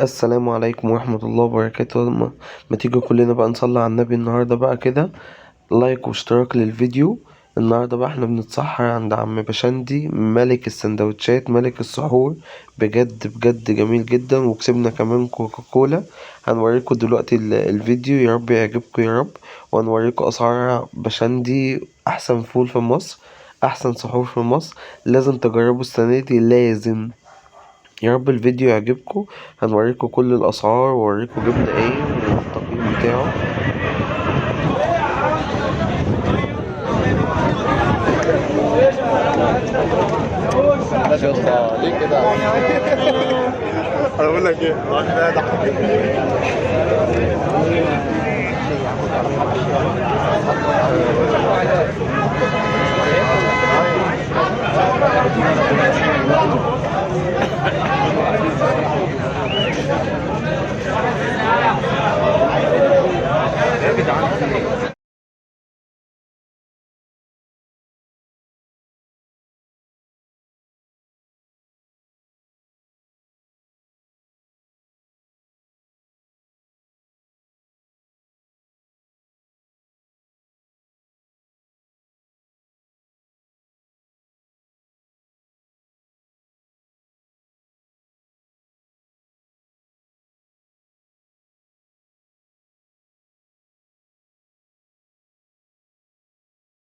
السلام عليكم ورحمة الله وبركاته. ما تيجوا كلنا بقى نصلي على النبي النهاردة بقى كده، like واشتراك للفيديو. النهاردة بقى احنا بنتسحر عند عم بشندي، ملك السندوتشات ملك السحور، بجد بجد جميل جدا. وكسبنا كمان كوكاكولا. هنوريكم دلوقتي الفيديو، يا رب يعجبكم يا رب. وهنوريكم أسعار بشندي، أحسن فول في مصر، أحسن سحور في مصر، لازم تجربوا السنة دي، لازم. يا رب الفيديو يعجبكم. هنوريكم كل الأسعار ووريكم جبنا ايه والتقييم بتاعه. ماشي يا اسطى، ليه كده؟ انا بقول لك ايه، الراجل ده ضحك. يا جدعان.